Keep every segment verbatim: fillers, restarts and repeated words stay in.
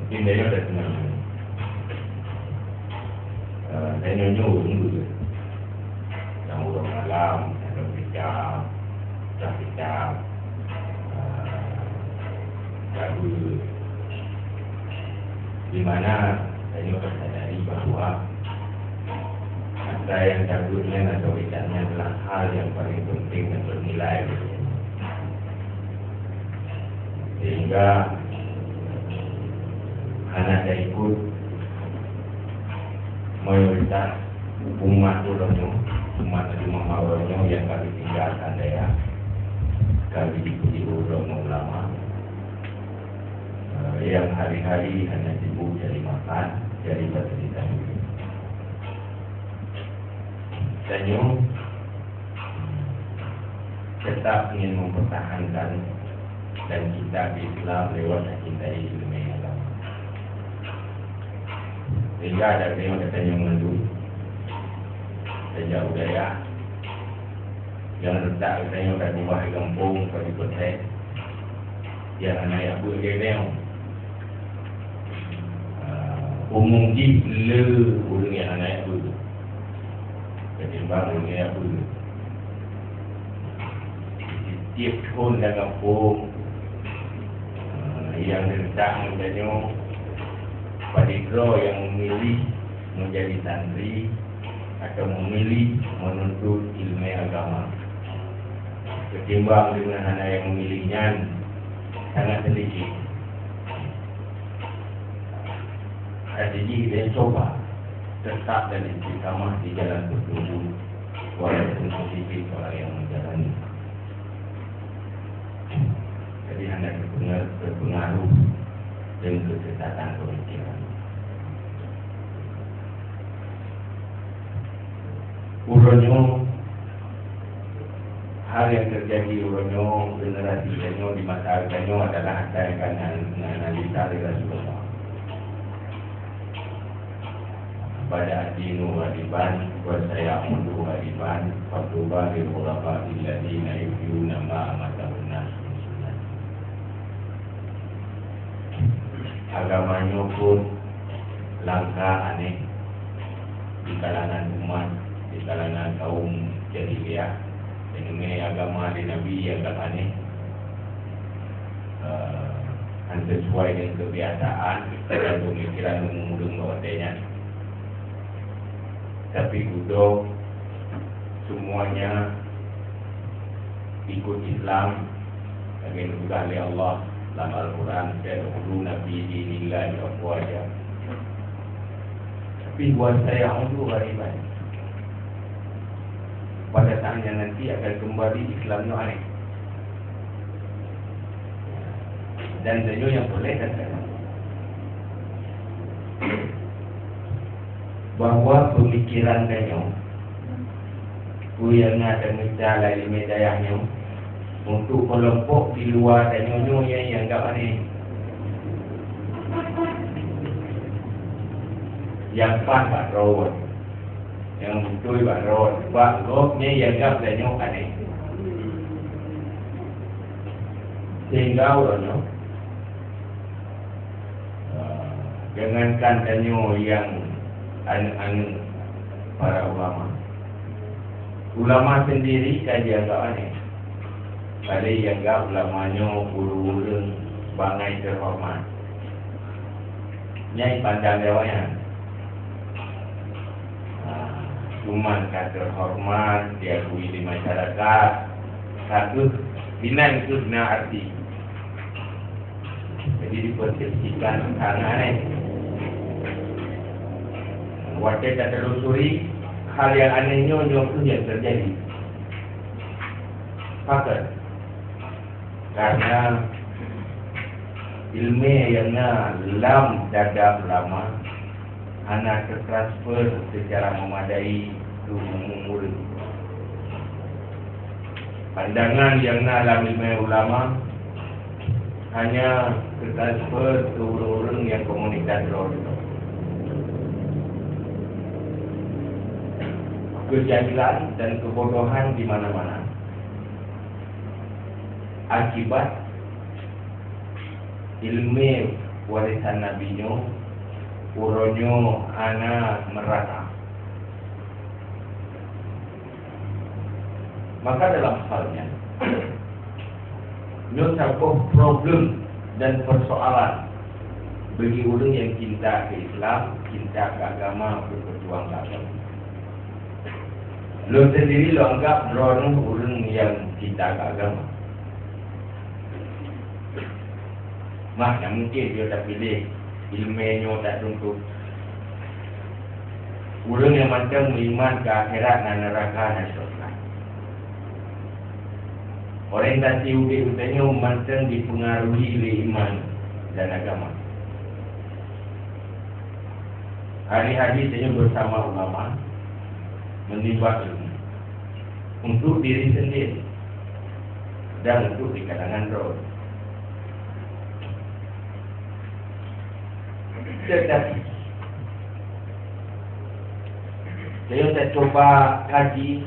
Di tanyoe dah tenang. Eh, tanyoe nyoe ureueng dulu. Nyang ureueng malam, nyang kitab, dah kitab, eh, dah dulu. Di mana tanyoe dah sadari bahwa Atra nyang tabeuet nyan atau ikat nyan adalah hal nyang paling penting dan bernilai bagi tanyoe. Sehingga hana taikot mayoritas umat uroe nyoe, umat Nabi Muhammad uroe nyoe nyang ka geutinggalkan dayah, ka geujitiru droe ngon ulama, eh, nyang hari-hari hanya sibuk cari makan, cari fasilitas hidup. Tanyoe tetap ingin mempertahankan dan cinta ke Islam lewat mencintai ilmu agama. Sehingga ada tanyoe, ada tanyoe mengandung, sejak budaya yang letak tanyoe dan rumah di kampung, di kota, nyang hana jak beuet lé tanyoe. Ah, umum jih le ureueng nyang hana jak beuet. Ketimbang ureueng nyang jak beuet. Setiap thon lam gampông, ah, nyang seureuta ngon tanyoe, padum droe nyang memilih menjadi santri atau memilih menuntut ilmu agama. Ketimbang dengan hana nyang memilih nyan sangat sedikit. Hati jih dia coba tetap dan istiqamah di jalan petunjuk, walaupun sedikit orang yang menjalani. Jadi hana terpengaruh, terpengaruh dengan kesesatan pemikiran. Uroe nyoe, hal nyang teujadi uroe nyoe, generasi tanyoe di masa tanyoe adalah atra nyang ka na-, na-, nalita lé Rasulullah. Bada ad-dinu ghariban, wa sayaudu ghariban, fatuba lil ghuraba alladzina yuhyuna ma amatahun nas min sunnah. Agama nyoe pun langka aneh di kalangan umat, di kalangan kaum jahiliyah. Ileumèe agama di Nabi nyang ka aneh, eh, hana sesuai dengan kebiasaan dan pemikiran ureueng-ureueng bak watèe nyan. Tapi dudoe semuanya ikut Islam, lagèe geupeugah lé Allah lam Al-Quran, "Yadkhuluna fi dinillahi afwaja." Tapi wa sayaudu ghariban. Pada saatnya nanti akan kembali Islam nyoe aneh. Dan tanyoe nyang boleh katakan bahwa pemikiran tanyoe, peue nyang na tamita lam ileumèe dayah nyoe, untuk kelompok di luwa tanyoe nyoe nyang ianggap aneh. Nyang pat bak droe, nyang beutôi bak droe, bak gob nyang ianggap tanyoe aneh. Sehingga uroe nyoe, jangankan tanyoe nyang aneuk-aneuk para ulama, ulama sendiri ka jianggap aneh. Padahai jianggap ulama nyoe ureueng-ureueng bangai teuhoreumat. Nyan pandang lé awaknyan. Nah, cuman ka teuhoreumat, diakui di masyarakat, ka kheueh inan kheueh na arti. Jadi dipersepsikan hana aneh. Watèe tatelusuri hal nyang aneh nyoe, nyoe kheueh nyang teujadi. Pakon? Karena ileumèe nyang na lam dada ulama hana teutransfer secara memadai keu umum ureueng. Pandangan nyang na lam ileumèe ulama hanya teutransfer keu ureueng-ureueng nyang komunitas droe. Keujahilan dan keubodohan di mana-mana. Akibat ileumèe warisan Nabi nyoe, uroe nyoe hana meurata. Maka dalam hal nyan, nyoe saboh problem dan persoalan bagi ureuëng nyang cinta keu Islam, cinta keu agama, untuk berjuang keu agama. Lôn sendiri lôn anggap droeneuh ureuëng nyang cinta keu agama. Mah, nyang mungkin dia tapiléh ileumé nyoe tatuntut. Ureuëng nyang mantong meuiman keu akhirat, na neuraka, na syurga. Orientasi udép geutanyoe mantong dipengaruhi lé iman dan agama. Hari-hari tanyoe bersama ulama, menimba ilmu untuk diri sendiri dan untuk di kalangan droe. Tetapi, saya dah cuba kaji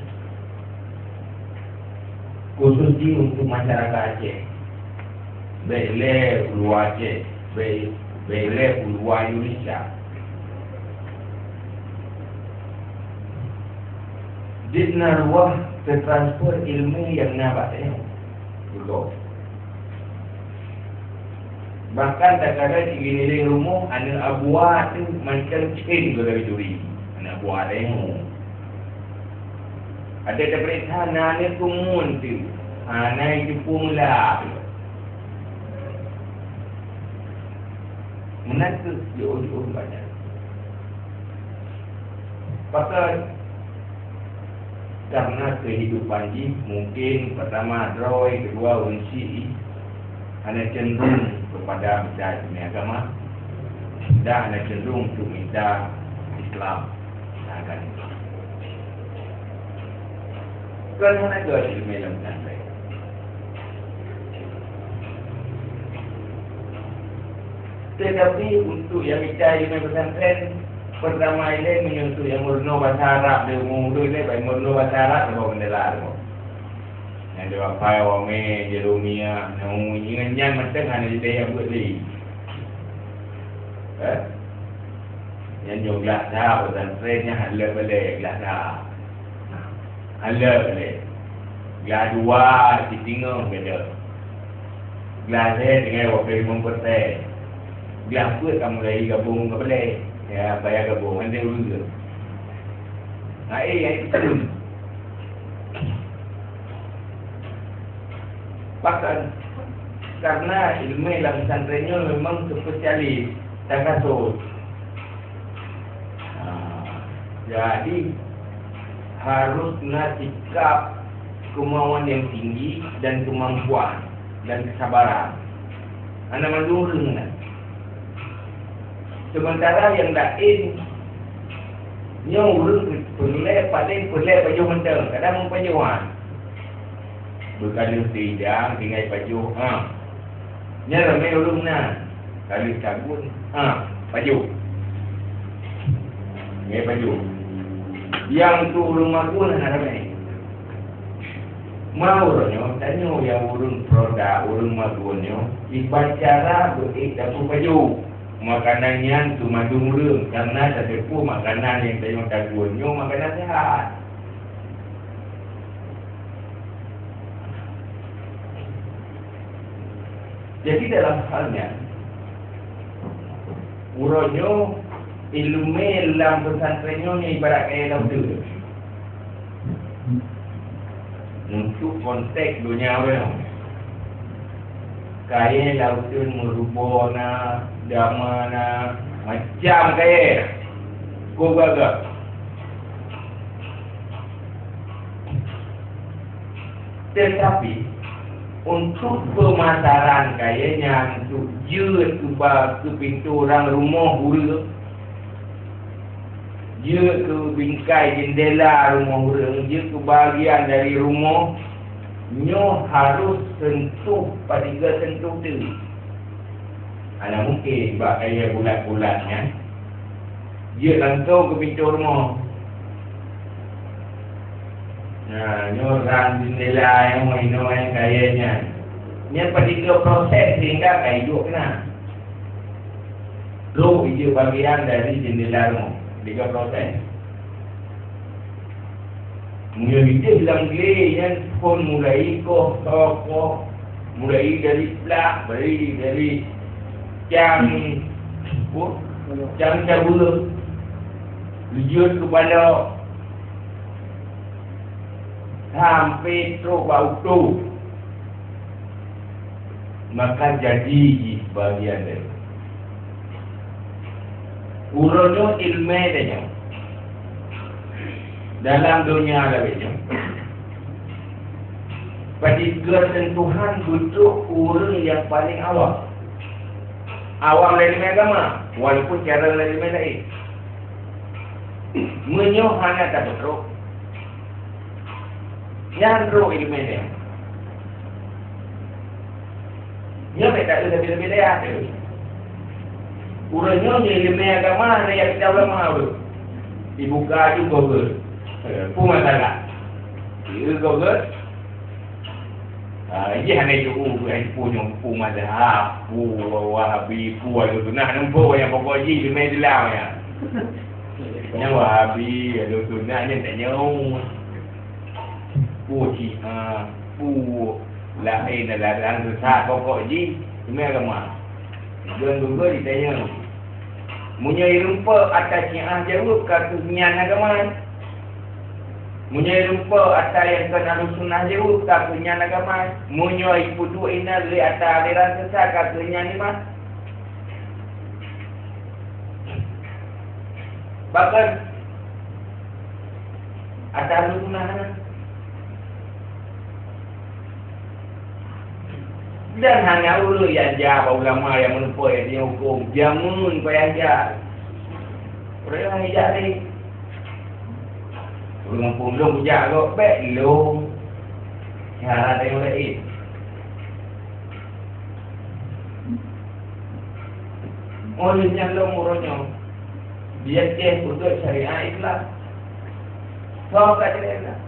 khusus di untuk masyarakat Aceh. Baik lé u luwa Aceh, baik, baik lé u luwa Indonesia. Jeuet na ruwah teutransfer ilmu nyang na bak tanyoe. Beutôi. Bahkan kadang-kadang cit geuniléng rumoh, aneuk abuwa teuh mantong cen geuh lagée turi. Aneuk abuwa tanyoe. Ada teupeuriksa na aneuk keumun teuh, hana jiteupeue meulah. Meunan kheueh jiôh-jiôh banyak. Pakon? Karena kehidupan jih mungkin pertama droe, kedua ureuëng syiek, hana cenderung kepada mita ileumé agama, dan hana cenderung untuk mita Islam. Nah, kan itu. Kan hana jeuet ileumé lam pesantren. Tetapi untuk nyang mita ileumé pesantren, pertama ilée meunyoe untuk nyang meurunoe basa Arab di umu-umu ilée, bak meurunoe basa Arab, leumo bendera leumo. Nyang di Wapai, Wamé, Jeromia, nyang umu nyan mantong hana jideh nyang buet lé. Eh? Nyang nyoe glah sa pesantren nyan hana lé glah sa. Aleuh lé. Glah dua sitingoh gata. Glah lhée tinggai wakée limong persen. Glah peuet ka mulai gabong ka balée. Ya, payah gabong, andai ureuëng. Nah, eh, yang itu turun. Bahkan, karena ilmu lam pesantren nyoe memang spesialis, takhasus. Ha, jadi, harus na sikap kemauan yang tinggi dan kemampuan dan kesabaran. Hana mandum ureuëng na. Sementara nyang laén, nyoe ureuëng peureulée, paléng peureulée pajoh mantong, kadang meupajohan. Beukaleuh sidang tinggai pajoh, ha. Nyan ramé ureuëng na. Kaleuh sagun, ha, pajoh. Tinggai pajoh. Nyang tu ureuëng magun hana ramé. Mau uroe nyoe, tanyoe nyang ureuëng produk, ureuëng magun nyoe, ibacara beuék dapur pajoh. Makanan nyan tu mandum ureuëng, karena tateupeue makanan nyang tanyoe tagun nyoe makanan sehat. Jadi dalam hal nyan, uroe nyoe ileumé lam pesantren nyoe ibarat kayée lam teue. Untuk konteks donya ureuëng, kayée lam teue meuruboh na, dama na, macam kayée. Ko gagah. Tetapi, untuk pemasaran kayée nyan, untuk jeuet keuba keu pintoe urang rumoh ureuëng, jeuet keu bingkai jeundela rumoh ureuëng, jeuet keu bagian dari rumoh, nyoe harus sentuh padum ka sentuh teuk. Hana mungkin bak kayée bulat-bulat nyan jeuet langsung keu pintoe rumoh. Nah, nyoe rang jeundela nyang inoe nyang kayée nyan. Nyan padum ka proses sehingga ka iduek keunan. Trok ijeuet bagian dari jendela rumoh, tiga persen. Meunyoe ideh lam glé nyan phon mulai koh, koh, koh, mulai dari plak, mulai dari cang, oh, cang cabeue, geujeuet keu balok, sampai trok bak utoe. Maka jadi jih bagian dari uroe nyoe ilmè tanyoe. Dalam donya lagèe nyoe, padum keusentuhan beutôi ureueng nyang paleng awam. Awam lam ilmè agama, walaupun cara lam ilmè laén. Meunyoe hana tapeutrok, nyan roh ilmè nyan. Nyoe bèk taeu sabe-sabe dayah teuh. Uroe nyoe nyoe ileumèe agama hana jak kitab ulama ureueng. Ibuka aju Google. Eh, peue masalah? Ieu Google. Ah, jih hana jiôh peue nyoe, peue mazhab, peue Wahabi, peue Ahlussunnah, nyan peue nyang pokok jih ileumèe Islam nyan. Nyang Wahabi, Ahlussunnah nyan tanyoe. Peue Syiah, peue laén, ladang sesat, pokok jih ileumèe agama. Deungon Google jitanyong. Meunyoe irumpok ata Syiah jaweueb ka keuh nyan agama. Meunyoe irumpok ata nyang kon Ahlussunnah jaweueb ka keuh nyan agama. Meunyoe ipeuduek inan lé ata aliran sesat ka keuh nyan iman. Bahkan ata Ahlussunnah hana. Dan hana ureueng nyang jak bak ulama nyang meuneupeue nyang jitanyong hukôm, jameun payah jak. Ureueng nyang jak lé. Ureueng gampông lôn kujak gob, bèk lôn. Cara tanyoe laén. Óh lheueh nyan lom uroe nyoe, di Aceh peugot syariat Islam. Soe ka jadi Islam?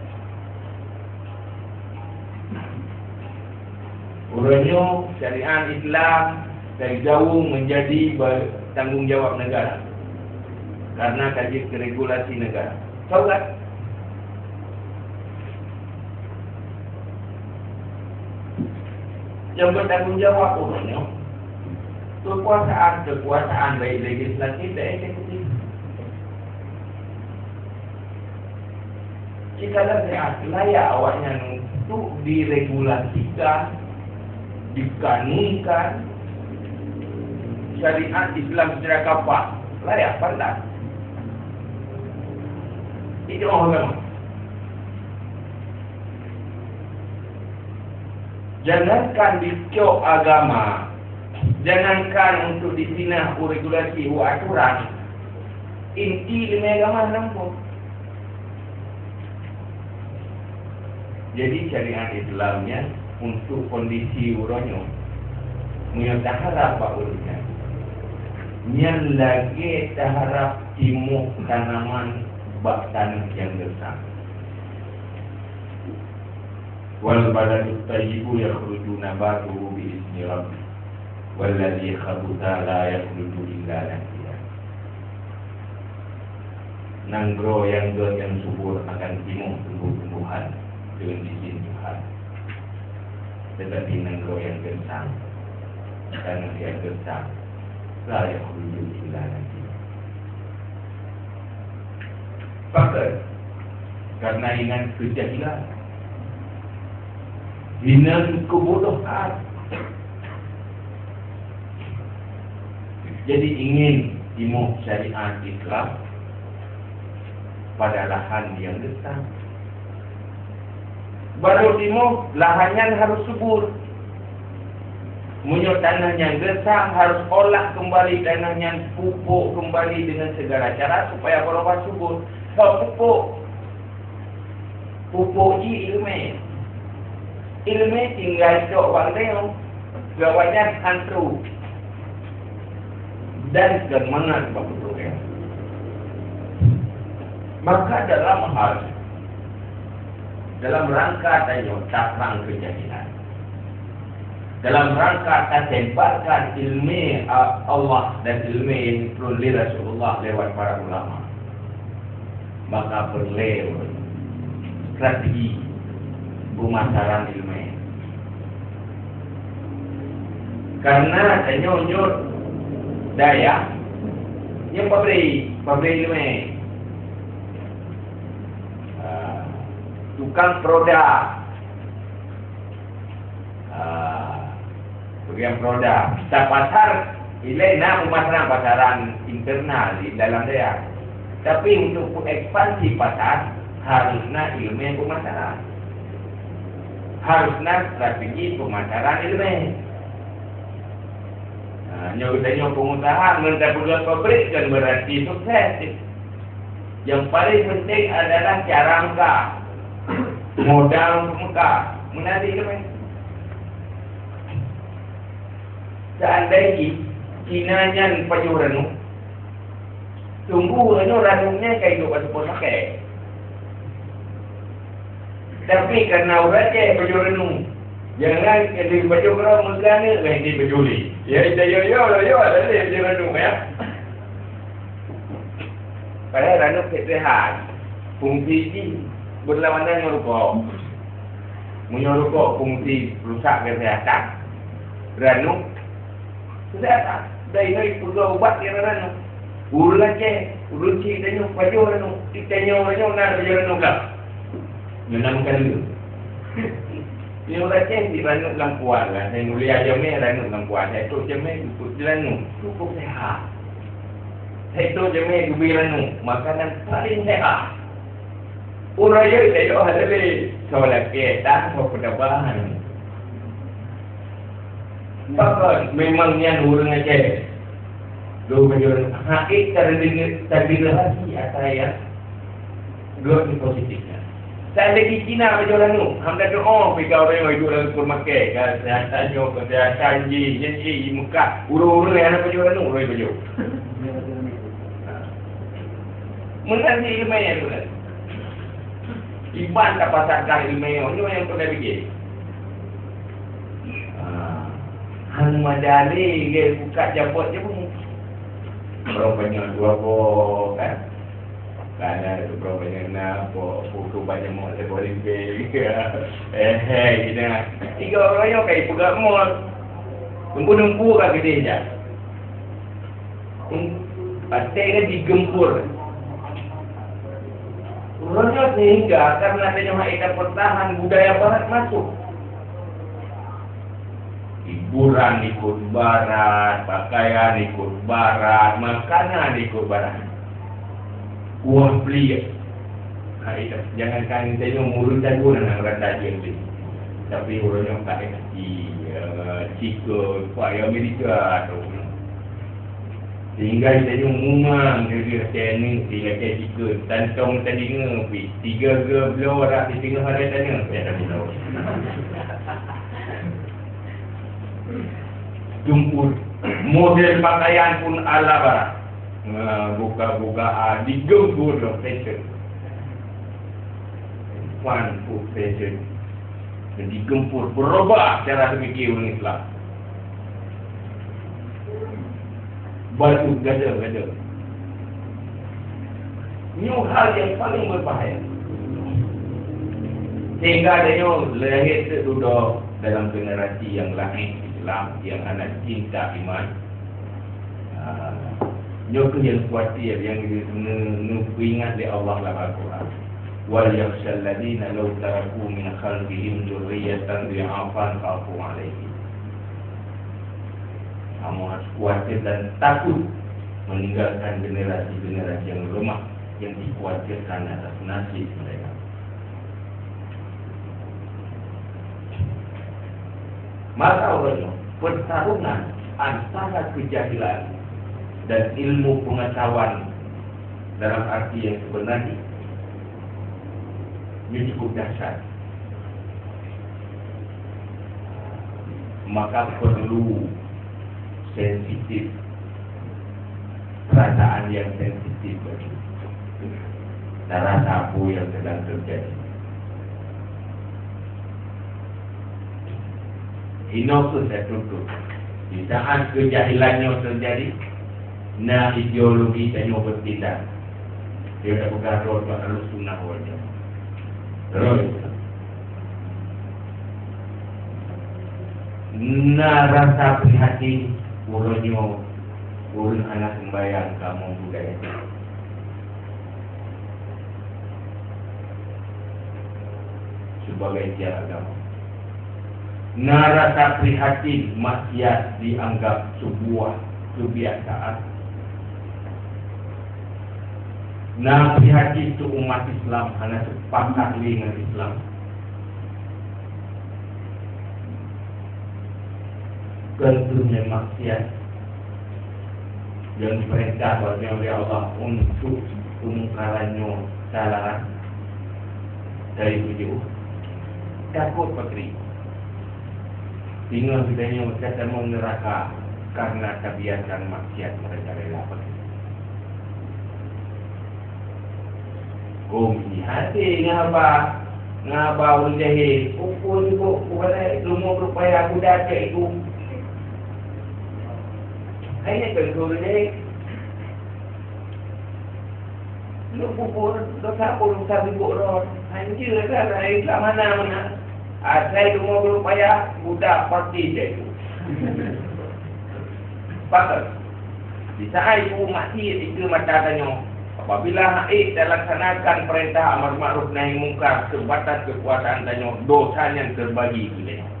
Uroe nyoe syariat Islam dari gaung menjadi ba-, tanggung jawab negara. Karena ka jeuet keu regulasi negara. Soe ka? Nyang bertanggung jawab uroe nyoe kekuasaan, kekuasaan baik legislatif dan eksekutif. Jikalau layak awaknyan untuk diregulasikan, dikanunkan syariat Islam secara kapal, layak pandang. Itu agama. Jangankan dicok agama, jangankan untuk disinah u regulasi, u aturan, inti ileumèe agama hana muphom. Jadi syariat Islam nyan untuk kondisi uroe nyoe, meunyoe taharab bak ureueng nyan, nyan lagèe taharab timoh tanaman bak tanoh nyang geusang. Wal baladut thayyibu yakhruju nabatuhu bi izni rabbih, walladzi khabutha la yakhruju illa nakida. Nanggroe nyang gèt nyang subur akan timoh tumbuh-tumbuhan deungon izin Tuhan. Teutapi nanggroe nyang geusang, tanoh nyang geusang, la yakhruju illa nakida. Pakon? Karena inan keujahilan. Inan keubodohan. Jadi ingin timoh syariat Islam pada lahan nyang geusang. Barô timoh, lahan nyan harôh subur. Meunyoe tanoh nyan geusang, harôh olah keumbali tanoh nyan, pupuk keumbali deungon segala cara supaya barô bah subur. Soe pupuk? Pupuk jih ileumèe. Ileumèe tinggai cok bak geutanyoe, geutanyoe nyan han trôk dan kon mangat bak geutanyoe. Maka dalam hal, dalam rangka tanyoe taprang keujahilan, dalam rangka tasebarkan ilmu Allah dan ilmu yang diturun lé Rasulullah lewat para ulama. Maka perlu strategi pemasaran ilmu. Karena tanyoe nyoe dayah nyoe pabrik, pabrik ilmu. Ah, tukang produk. Ah, bagian produk. Kita pasar, ilée na pemasaran, pasaran internal di dalam dayah. Tapi untuk ekspansi pasar, harus na ilmu pemasaran. Harus na strategi pemasaran ilmu. Nah, nyoe geutanyoe pengusaha, ngon tapeugah pabrik kan berarti sukses. Yang paling penting adalah cara muka, modal muka, meunari leumeh. Seandai jih Cina nyan pajoh ranub, sungguh nyoe ranub nyan ka iduek bak seupôt makai. Tapi karena ureueng Aceh pajoh ranub, jangan jadi pajoh keudroe meugah aneuk ngon jadi pajoh lé. Ya, ita yo yo yo ada lé pajoh ranub ya. Padahai ranub sehat. Fungsi jih berlawanan ngon rukok. Meunyoe rukok fungsi rusak kesehatan, ranub kesehatan. Dari noi peugah ubat keu ranub. Ureueng Aceh, ureueng chik tanyoe pajoh ranub. Di tanyoe ranub na pajoh ranub lah. Nyoe na meukalon. Nyoe ureueng Aceh di ranub lam kuah lah. Saya mulia jamé ranub lam kuah. Saya tok jamé cukup di ranub. Cukup sehat. Hai tu jamé geubi ranub, makanan paling sehat. Ureueng rayeuk tanyoe hana lé, soe lakée dan soe peudabahan. Pakon memang nyan ureueng Aceh. Lôn meunyoe hase teudeungo-, teudeungo hati ata nyang Geuh ni positif nyan. Seandai jih Cina pajoh ranub, hana doa pih ka ureueng nyoe iduek lam supermarket, ka kesehatan nyoe, kesehatan jih, nyan jih, di Mekah, ureueng-ureueng nyang hana pajoh ranub, ureueng pajoh. Meunan cit ileumèe nyan meunan. Iban tapasarkan ileumèe nyoe, nyoe nyang peureulèe pike. Ha. Han meudaléh lé buka jabot jih pun. Berapa nyoe dua boh, kan? Kana tu berapa nyoe na, boh, buku banyak mot, saya boleh beli. Eh, eh, gitu. Tiga orang nyoe kai peugah mot. Lembu-lembu ka gede jak. Patéh kan digempur. Uroe nyoe sehingga karena tanyoe hana tapeutahan budaya barat masuk. Hiburan ikut barat, pakaian ikut barat, makanan ikut barat. Kuah pliek. Hai, jangankan tanyoe murit jago na rata je lé. Tapi uroe nyoe ka F C, eh, chicken, kuah Amerika tu. Sehingga tanyoe mumang deuh-deuh teuneuk sehingga chicken. Tantong teudeungoe pih, tiga geu bloe rhah siteungoh hari tanyoe, ya, tapi tahu. Jumpa model pakaian pun ala barat. Nah, buka-bukaan, digempur lom fashion. Fun food fashion. Digempur, berubah cara berpikir orang Islam. Baju gada-gada. Nyoe hal yang paling berbahaya. Sehingga ada nyoe lahir teududoe dalam generasi yang lahir Islam, yang hana cinta iman. Ah, nyoe kheueh nyang khawatir, nyang geu-, geu-, geupeuingat lé Allah lam Al-Quran. "Wal yakhshal ladzina law taraku min khalfihim dzurriyyatan dhi'afan khafu 'alaihim." Kamu harus khawatir dan takut meninggalkan generasi-generasi yang lemah, yang dikhawatirkan atas nasib mereka. Maka uroe nyoe, pertarungan antara kejahilan dan ilmu pengetahuan dalam arti yang sebenarnya, ini cukup dahsyat. Maka perlu sensitif, perasaan yang sensitif bagi terhadap apa yang sedang terjadi. Inoe kheueh tatuntut. Di saat keujahilan nyoe teujadi, na ideologi tanyoe beutindak. Dia dah peugah droe tu harus sunnah wal jamaah. Terus. Na rasa prihatin uroe nyoe ureuëng hana sembahyang kamoe budaya sebagai tiang agama. Na rasa prihatin maksiat dianggap sebuah kebiasaan. Na prihatin tu umat Islam hana sepakat lé ngon Islam. Keuntui maksiat nyang dipeurintah oleh Allah untuk peumungkaran nyoe talarang dari tujuh. Takot pakri. Tinggal kita nyoe ka tamong neuraka karena tabiatan maksiat merajalela pakri. Gom hati ngaba, ngaba ureuëng jahé. Ukur sibuk kubalai, leumo beupaya kuda cek itu. Hanya kan ureuëng jahé. Lu pupur dosa pun dosa sibuk roh. Hanjeuet lah, lah Islam hana meunan. Asai leumo beupaya, budak pasti cek itu. Pakon. Di saat itu maksiat dikeue mata tanyoe, apabila hana ék talaksanakan peurintah amar makruf nahi mungkar seubatas keukuasaan tanyoe, dosa nyan teubagi keu tanyoe.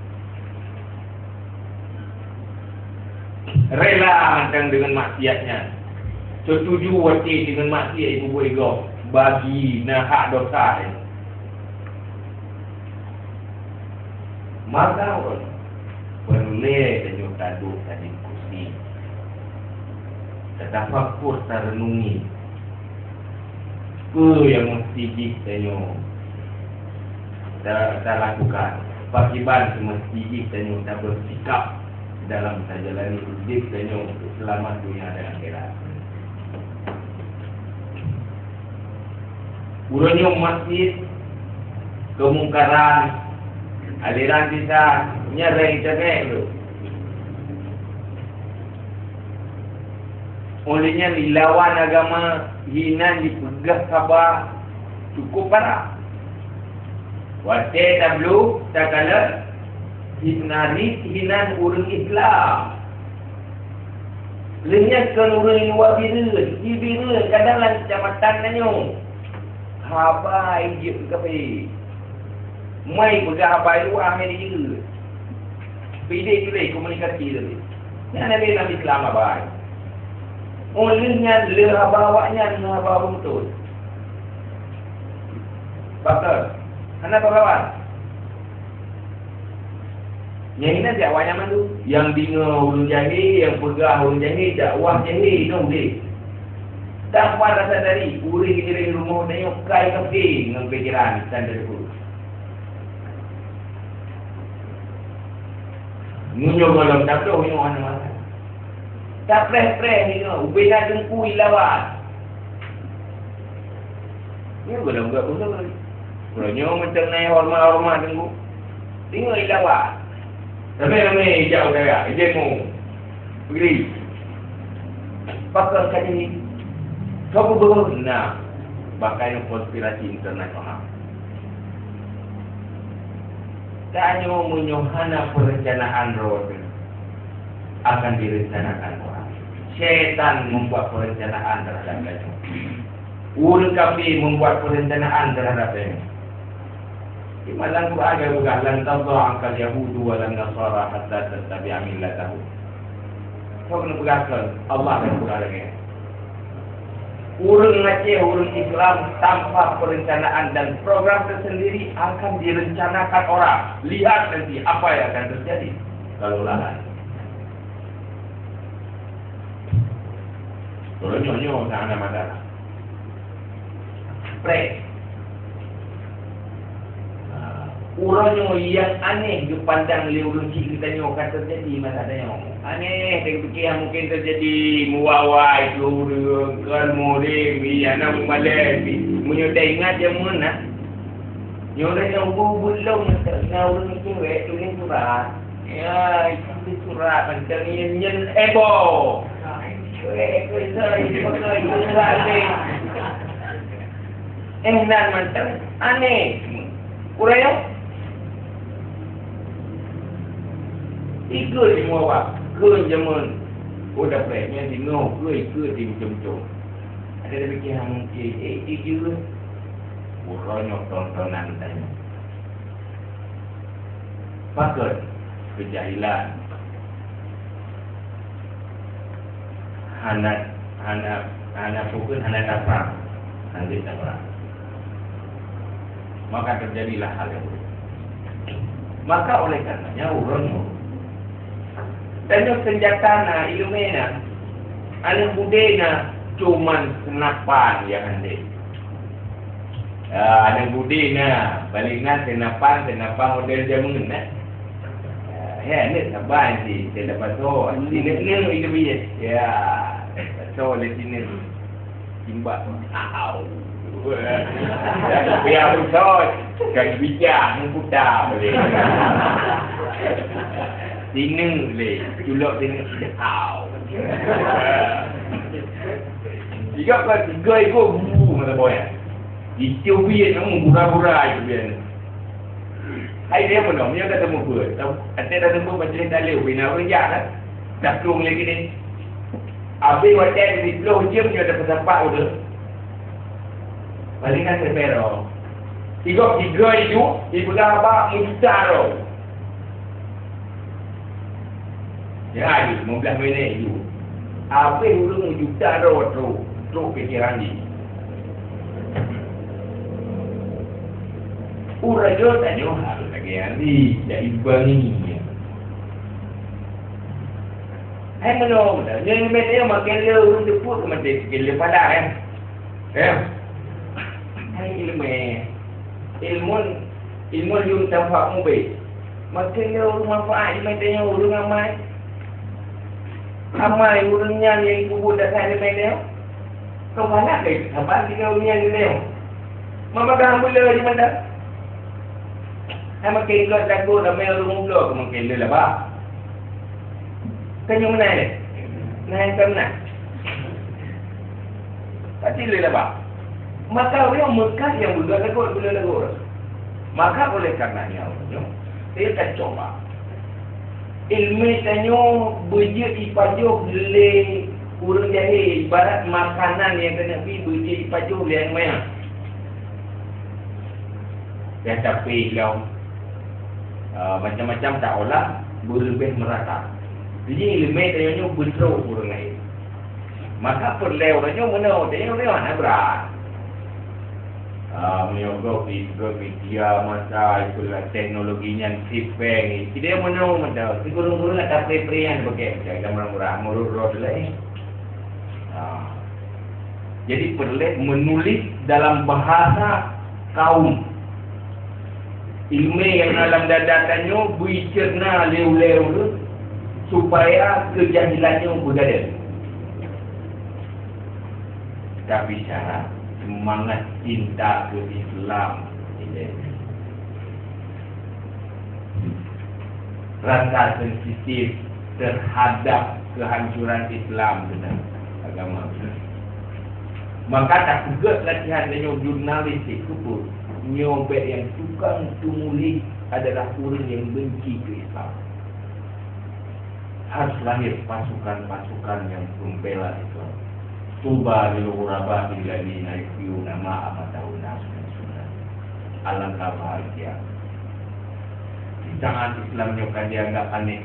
Rela mantong deungon maksiat nyan, seutuju watée deungon maksiat ibu-bu igoe, bagi na hak dosa nyan. Maka ulôn peureulée tanyoe taduek tadiskusi, tatafakur, tareunungi peue nyang meusti jih tanyoe ta-, talakukan, pakriban seumeusti jih tanyoe tabeusikap dalam tajalani udeb tanyoe untuk seulamat dunia dan akhirat. Uroe nyoe masjid, keumungkaran, aliran sisat, nyereng cagek tu. Oleh nyan, dilawan agama, hinan dipeugah haba cukup parah. Watée tabloe, takalon, hinan, hinan ureuëng Islam. Lheueh nyan kon ureuëng luwa bireuen, di bireuen kadang lam keucamatan tanyoe. Haba jeuet keu kafé. Mai peugah haba luwa hai jeuet. Pidéh tulée komunikasi tadi. Nyan lé lam Islam haba. Ulih nyan le haba awaknyan haba beutôi. Betul. Hana peulawan. Nyang inan dakwah nyang mandum. Nyang deungoe ureuëng jahé, nyang peugah ureuëng jahé, dakwah jahé, nyoe udeb. Tanpa rasa dari, ureuëng nyang rumoh tanyoe kai kafé ngon pikiran dan teupeu. Meunyoe gohlom tabloe nyoe hana masalah. Tapreh-preh nyoe, ubena teungku ilawan. Nyoe gohlom gak beutôi. Kalau nyoe macam naik hormat-hormat teungku. Tengok ilawan. Ramai-ramai ijak udara, ijak mu. Pergi. Pakon ka jadi. Kau beubeuh. Nah, bahkan konspirasi internasional. Tanyoe meunyoe hana perencanaan droe teuh, akan direncanakan orang. Syaitan membuat perencanaan terhadap tanyoe. Ureuëng kafé membuat perencanaan terhadap tanyoe. Di dalam Quran geupeugah, "Lan tarda 'ankal yahudu wa lan nasara hatta tattabi'a millatahum." Soe keuneuk peugah kon? Allah keuneuk peugah lagée nyan. Ureuëng Aceh, ureuëng Islam tanpa perencanaan dan program tersendiri akan direncanakan orang. Lihat nanti apa yang akan terjadi kalau lalai. Kalau nyoe-nyoe tak ada masalah. Preh. Ha, uroe nyoe nyang aneh geupandang lé ureuëng chik geutanyoe ka teujadi masa tanyoe. Aneh, dan pike nyang mungkin teujadi, meuwawai keu ureuëng, kon murim, iya na mubalek, meunyoe taingat jameun na. Nyoe ureuëng nyang bu-, bu lom na ureuëng cewek tuléh surat. Ya, itu surat macam nyan, nyan ebo. Eh, eh, eh, eh, eh, eh, eh, nan mantong aneh. Kurang ya? Tiga lima wak, ke jameun. Oh, dapat nyan tinoh, ke, ke di macam-macam. Ada dah fikir, ha, mungkin, eh, tiga. Uroe nyoe tontonan tanyoe. Pakon keujahilan hana, hana, hana pukon, hana taprang, hana taprang. Maka terjadilah hal yang buruk. Maka oleh karenanya, uroe nyoe, tanyoe senjata na, ileumèe na, aneuk beudé na, cuman seunapan nyang hana. Ah, aneuk beudé na, paléng na seunapan, seunapan model jameun na. Ah, ya, aneuk saban si, seunapan so, si neuk-neuk itu biasa. Ya, so lé si neuk. Timbak. Au. Biar beutôi. Kan bijak meuputa boleh. Sini lé. Culok sini. Au. Tiga kali tiga ikut bu mata boya. Itu biar kamu bura-bura itu biar. Hai dia pun dong, dia kata muka. Ada kata muka macam ni tak leh. Bina orang jahat kan. Tak perlu lagi ni. Abéh watèe siploh jeuem nyoe tapeusapat ureueng, paléng ka sipeurong. Sigop tiga itu, ipeugah haba meujuta droe. Ya, limong blaih minèt itu. Abéh ureueng meujuta droe trok, trok pikiran jih. Ureueng nyoe tanyoe harôh lagèe nyan jih, jadi bangi. Hai meunoe, meunoe. Nyoe ileumèe nyoe makén lé ureueng teupeu keu maté, keu lé pada, kan? Ya. Hai ileumèe. Ilmun, ilmun yum tanfa'u bih. Makén lé ureueng manfaat ileumèe tanyoe ureueng amai. Amai ureueng nyan nyang peubuet dasai ileumèe tanyoe. Keu pahala lé, saban tinggai ureueng nyan ileumèe. Mama dah beuleu di mata. Hai makin gèt lagu ramè ureueng mubloe keu makin lé laba. Kan nyang meunan lé? Nah, nyang ka meunan. Pasti lé laba. Maka ureueng meukat nyang beugèt lagu, beuleu lagu. Maka oleh karena nyan, nyoe, saya tak coba. Ileumèe tanyoe beujeuet ipajoh lé ureueng jahé, ibarat makanan nyang keuneuk bi beujeuet ipajoh lé aneuk manyang. Dah tapi lom, eh, macam-macam taolah beuleubèh meurata. Jadi ileumèe tanyoe nyoe beutrok ureueng laén. Maka peureulèe ureueng nyoe meunoe, tanyoe nyoe hana brat. Ah, meunyoe gob di sosial media masa itulah teknologi nyan sipeng. Sideh meunoe mantong, si gurèe-gurèe na tapré-pré nyan bukét macam gambar murah, meurot-rot laén. Ah. Jadi peureulèe menulis dalam bahasa kaum. Ileumèe nyang na lam dada tanyoe bri ceureuna lé ulèe ureueng supaya keujahilan nyoe beugadang. Tapi syarat seumangat cinta keu Islam. Rasa sensitif terhadap kehancuran Islam dengan agama Islam. Maka tapeugèt latihan tanyoe jurnalis di kubur, nyoe bèk nyang tukang tumulis adalah ureueng nyang benci keu Islam. Harus lahir pasukan-pasukan nyang pembela Islam. Tuba lil ghuraba alladzina yuhyuna ma amatahun nas min sunnah. Alangkah bahagia. Di saat Islam nyoe ka dianggap aneh,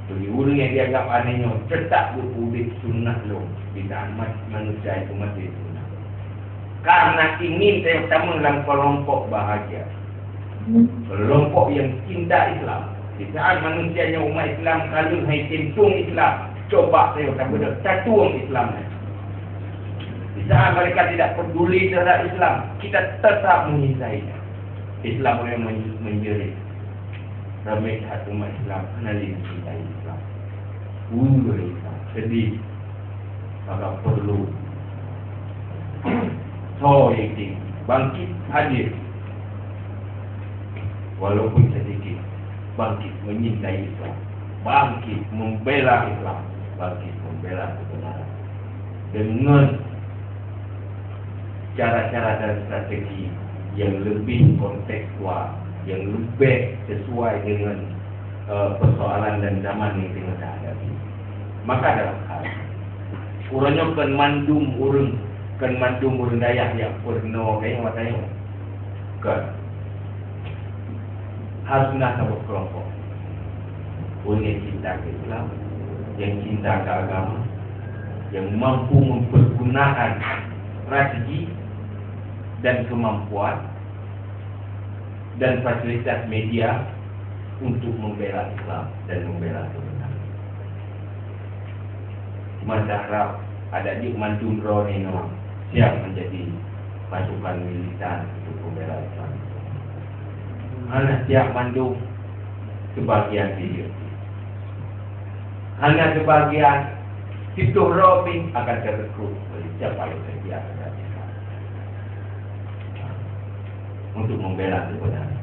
bagi ureueng nyang dianggap aneh nyoe teutap geupeuudép sunnah lom. Di saat ma-, manusia itu maté sunnah. Karena ingin saya tamong lam kelompok bahagia. Kelompok yang cinta Islam. Di saat manusia nyang umat Islam ka lheueh hai teuntông Islam, coba saya kata betul, tatueng Islam. Di saat mereka tidak peduli terhadap Islam, kita tetap menyisainya. Islam boleh men-, menjerit. Ramé that umat Islam hana lé mencintai Islam. Ui, Islam sedih. Maka perlu soe nyang bangkit hadir, walaupun sedikit. bangkit menyintai Islam, bangkit membela Islam, bangkit membela kebenaran dengan cara-cara dan strategi yang lebih kontekstual, yang lebih sesuai dengan, eh, persoalan dan zaman yang tengah dihadapi. Maka dalam hal uroe nyoe kon mandum ureuëng, kon mandum ureuëng dayah nyang peurunoe kayong watayong. Kon. Harus na saboh kelompok. Ureuëng nyang cinta keu Islam, nyang cinta keu agama, nyang mampu mempergunakan strategi dan kemampuan dan fasilitas media untuk membela Islam dan membela kebenaran. Mantap rab, ada jeuet mandum droeneuh nyoe siap menjadi pasukan militan untuk membela Islam. Hana siap mandum sebagian dia. Hana sebagian, sitoh droe pih akan terrekrut oleh siapa yang setia kepada Islam untuk membela kebenaran.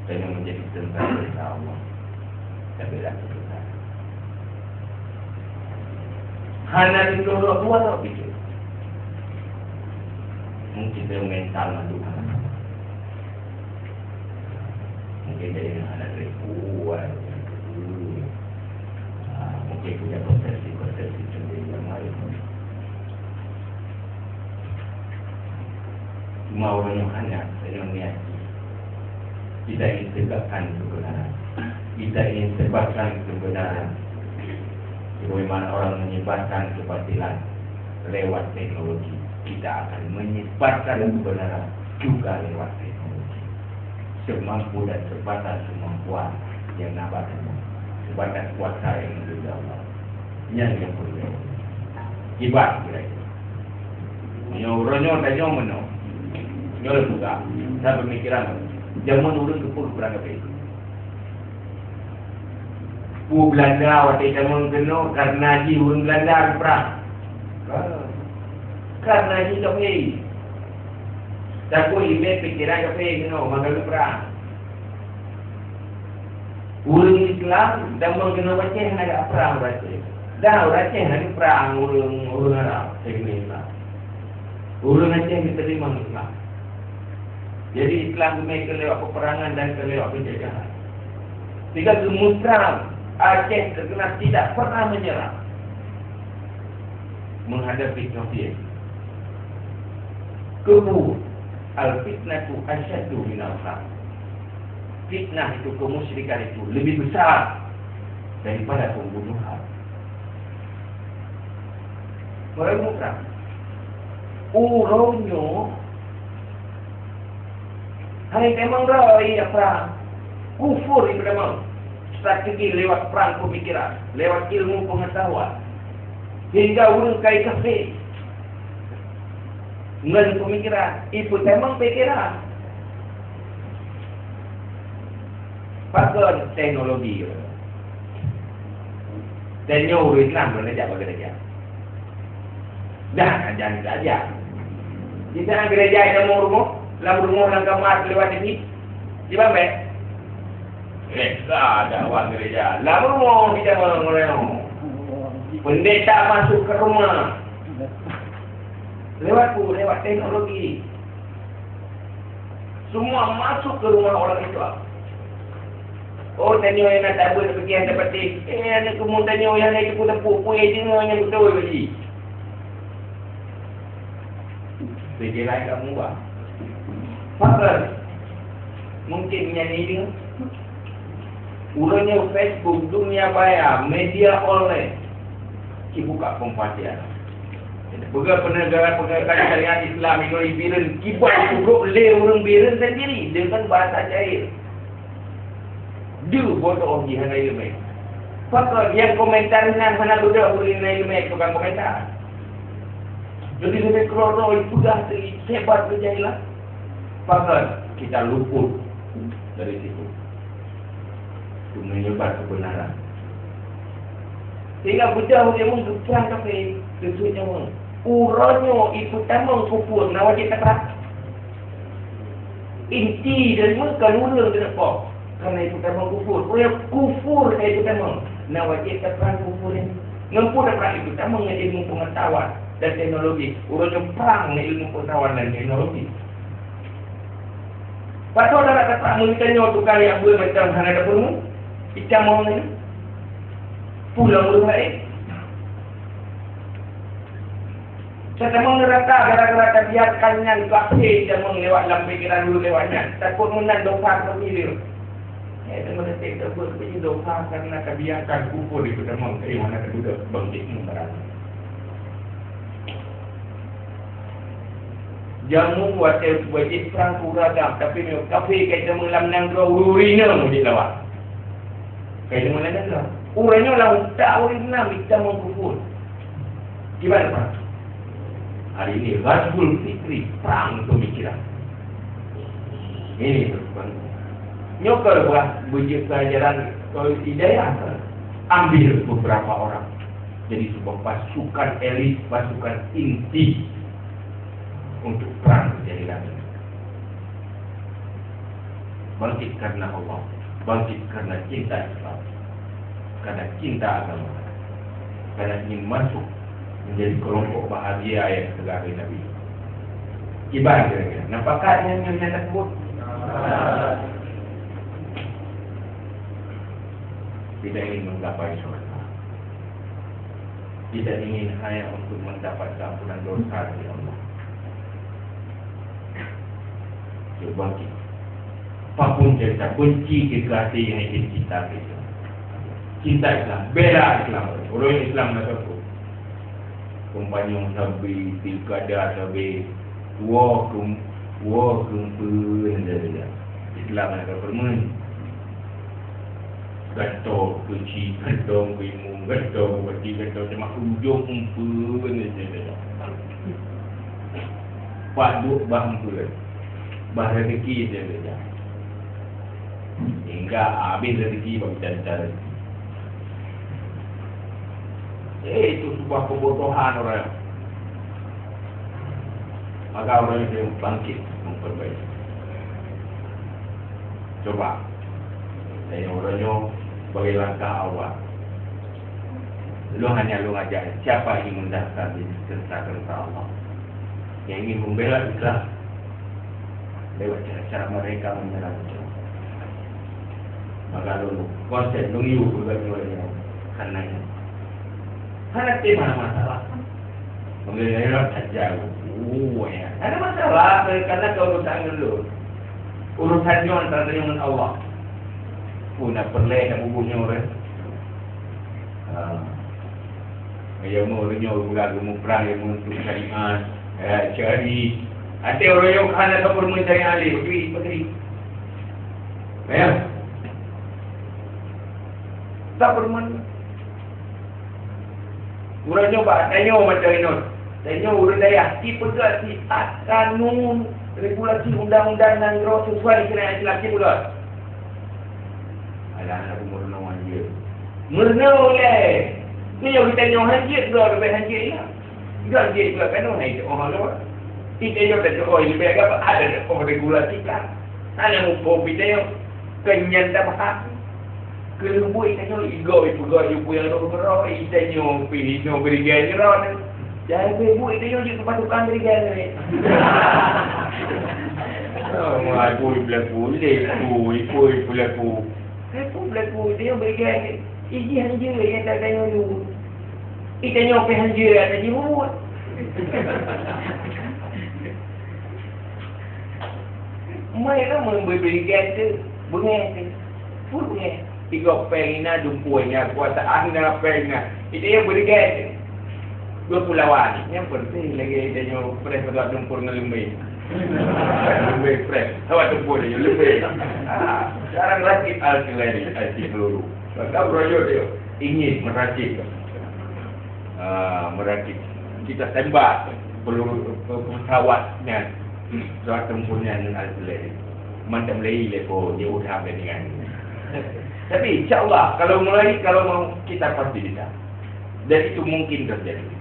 Tanyoe menjadi tentara Allah. Tapi dah kita. Hana ditolak dua tau pikir. Mungkin dia mental mandum anak. Mungkin dia anak dari kuat. Ah, mungkin punya persepsi-persepsi sendiri yang lain. Cuma orang yang hanya, yang niat. Kita ingin tegakkan kebenaran. Kita ingin sebarkan kebenaran. Sebagaimana orang menyebarkan kebatilan lewat teknologi, kita akan menyebarkan kebenaran juga lewat teknologi. Semampu dan sebatas kemampuan yang nampak, sebatas kuasa yang diberi Allah. Nyan nyang peureulée. Kiban kira-kira. Meunyoe uroe nyoe tanyoe meunoe, nyoe lôn peugah, sa peumikiran, jameun ureuëng keupeue keu prang kafé. Peue Beulanda watée jameun keunoe, karena jih ureuëng Beulanda keu prang. Karena jih kafé. Takot ié pikiran kafé keunoe, maka keu prang. Ureuëng Islam dan meukeunong Aceh hana geuprang ureuëng Aceh. Dan ureuëng Aceh hana geuprang ureuëng, ureuëng Arab, segmen Islam. Ureuëng Aceh geuteurimong Islam. Jadi Islam geumé keu lewat peperangan dan keu lewat penjajahan. Sehingga geumeuprang, Aceh terkenal tidak pernah menyerah menghadapi kafir. Kufur, al-fitnatu asyaddu minal harb. Fitnah itu, kemusyrikan itu lebih besar daripada pembunuhan. Orang mutlak. Uroe nyoe hana tamong droe nyang prang. Kufur nyang tamong. Strategi lewat prang pemikiran, lewat ilmu pengetahuan. Sehingga ureuëng kai kafé ngon pemikiran, ipeutamong pikiran. Pakon teknologi. Dan nyoe ureuëng Islam belum ajak bak gereja. Dah ajan saja. Kita gereja lam rumah, lam rumah lam kamar lewat ini. Di mana? Eh, ada awak gereja. Lam rumah kita orang-orang. Pendeta masuk ke rumah. Lewat tu, lewat teknologi. Semua masuk ke rumah orang Islam. Oh, tanyoe nyang na tabeuet, pikiran dapat. Eh, aneuk kamoe tanyoe nyang na teupeue-teupeue, peue nyang beutôi bagi. Pikiran kamu bah. Pakon? Mungkin nyan ni dia. Uroe nyoe Facebook, dunia maya, media online, dibuka pembahagian. Peugah penegakan-penegakan syariat Islam inoe i Bireuen kiban peuduek lé ureuëng Bireuen sendiri dengan bahasa jahil. Deuh bodoh jih hana ileumé. Pakon nyang komentar nyan hana beudôh ureuëng nyang ileumé tukang komentar. Jadi leubeh keudroe-droe peugah teuh hebat keujahilan. Pakon kita luput dari situ. Untuk menyebar kebenaran. Sehingga beudôh ureuëng geuprang kafé, teusut nyawa. Uroe nyoe ipeutamong kufur na wajéb taprang. Inti dari meukan ureuëng keuneuk poh. Karena itu tamong kufur. Ureueng kufur itu tamong. Nah, wajib taprang kufur nyan. Ngon peue taprang itu tamong ngon ilmu pengetahuan dan teknologi. Ureueng nyoe prang ngon ilmu pengetahuan dan teknologi. Padahai dalam kata meunyoe tanyoe tukang yak beuet macam hana ada peurumoh, itam mau ni. Pulang ureueng lain. Teutamong neuraka gara-gara tabiarkan nyan kafé teutamong lewat lam pikiran ulôn lewat nyan. Takot meunan dosa keu hireuen. Eh, teuma teuntèe teubuet keu dosa karena tabiarkan kufur di peutamong, eh, hana teuduek bangkét ngon barang. Jameun watèe wajéb prang keu ureueng agam, tapi meunyoe kafé ka itamong lam nanggroe ureueng inong jeuet lawan. Ka itamong lam nanggroe. Ureueng nyoe lam utak ureueng Islam itamong kufur. Gimana, Pak? Hari ini Ghazwul Fikri, perang pemikiran. Ini, Pak. Nyoe keu buah beujeuet pelajaran, eh, hidayah. Ambil beberapa orang. Jadi sebuah pasukan elit, pasukan inti untuk perang di jalan ini. Bangkit karena Allah, bangkit karena cinta Islam, karena cinta agama, karena ingin masuk menjadi kelompok bahagia yang dipeugah oleh Nabi. Kiban kira-kira. Nampak kan yang, yang nyata sebut? Kita ingin menggapai surga. Kita ingin hanya untuk mendapat keampunan dosa dari Allah. Cuba kita. Apapun cerita benci ke hati yang ingin cinta ke Islam. Cinta Islam, bela Islam. Orang Islam nak apa? Kompanyong sabe, pilkada sabe, woe kem-, woe keupeuen sabe. Islam nak apa? Gadoh keuci, gadoh keuimu, gadoh bupati, gadoh camat, ujong umpeuen saja. Pat duek bah umpeuen, bah rezeki saja. Hingga habis rezeki bak bicara-bicara rezeki. Eh, itu sebuah kebodohan orang. Maka orang itu bangkit memperbaiki. Coba. Saya orang nyoe sebagai langkah awal. Lu hanya lu ajak siapa ingin mendaftar di kereta-kereta Allah. Yang ingin membela Islam lewat cara-cara mereka menyerang. Maka lôn konsep lôn yue peugah nyoe nyoe karena nyoe. Hana tema masalah. Mengenai saja. Oh, ya. Hana masalah karena keurusan lôn. Urusan nyoe antara nyoe ngon Allah. Pun nak perleh nak bubuh nyoe. Ha. Nyang meunyoe ureueng nyoe geupeugah geumeue prang nyang meunurot syariat, eh, syari. Até ureueng nyoe ka hana sapeue deungon syariat lé, beutôi, beutôi. Ya. Sapeue deungon. Ureueng nyoe bak tanyoe macam inong. Tanyoe ureueng dayah, ci peugah siat kanun, regulasi undang-undang nanggroe sesuai syariat Islam, ci peugah. Alah, aneuk meurunoe hanjeuet. Meurunoe lé. Meunyoe geutanyoe hanjeuet, droe leubeh hanjeuet nyan. Geutanyoe hanjeuet, geutanyoe hanjeuet, oh, lôn. Geutanyoe teuka, oh, leubeh gapa? Ada, oh, regulasi kan. Hana muphom geutanyoe. Keunyan tabahas. Keuneuk buet geutanyoe, igoe, ipeugah, ipeugah, ipeugah, geutanyoe pih inoe bri gèt nyoe. Jangan ibu itu yang juga pasukan berikan ni. Oh, aku ibu laku, ibu, ibu, ibu laku. Aku belaku itu yang berikan. Iji hanja yang tak tanya dulu. Kita nyopi hanja ada jemput. Mai lah memberi berikan tu. Bunga tu. Pun bunga. Tiga peng ina, dumpui ina, kuasaan ina, peng ina. Itu yang berikan. Dua puluh lawan. Yang penting lagi dia nyoe preh pada tempur ngon lembé. Lembé preh. Awak tempur dia lembé. Ah, sekarang rakit artileri, arti peluru. Maka beroyo dia ingin merakit. Ah, merakit. Kita tembak peluru, pesawatnya. Pesawat tempurnya dengan artileri. Mantap lagi lepo dia udah dengan. Tapi insya Allah kalau mulai, kalau mau, kita pasti bisa. Dan itu mungkin terjadi.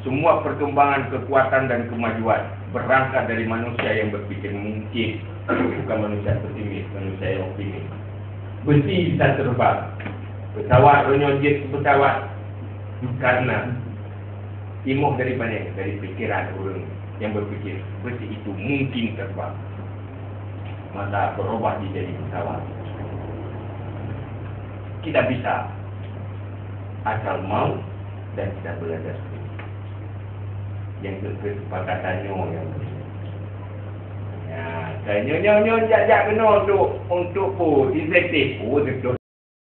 Semua perkembangan kekuatan dan kemajuan berangkat dari manusia yang berpikir mungkin, bukan manusia pesimis, manusia yang optimis. Besi bisa terbang. Pesawat, roh nyoe jeuet pesawat karena timoh dari mana? Dari pikiran ureuëng yang berpikir besi itu mungkin terbang. Maka berubah jadi pesawat. Kita bisa asal mau dan kita belajar sendiri. Yang ke kesepakatan nyoe yang penting. Ya, kan nyoe, nyoe, nyoe jak-jak keunoe untuk, untuk peue? Insentif. Oh, betul.